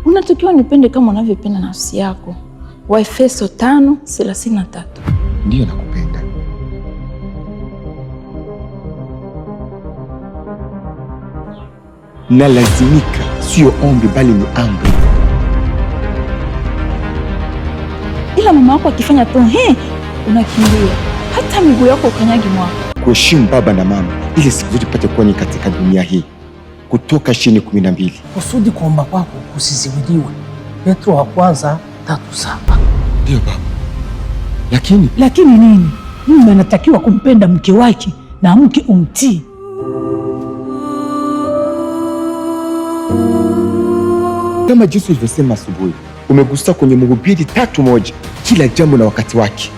Unatakiwa nipende kama unavyopenda nafsi yako. Waefeso 5:33. Ndiyo, nakupenda. Nalazimika, sio ombi bali ni amri. Ila mama wako akifanya tu he, unakimbia hata miguu yako ukanyagi mwako. Kuheshimu baba na mama ili siku zote tupate kuwa ni katika dunia hii. Kutoka 20:12. Kusudi kuomba kwako kusiziwiliwe. Petro wa kwanza 3:7. Ndiyo baba, lakini Lakini nini? Mume anatakiwa kumpenda mke wake na mke umtii. Kama jinsi ulivyosema asubuhi, umegusa kwenye Mhubiri 3:1, kila jambo na wakati wake.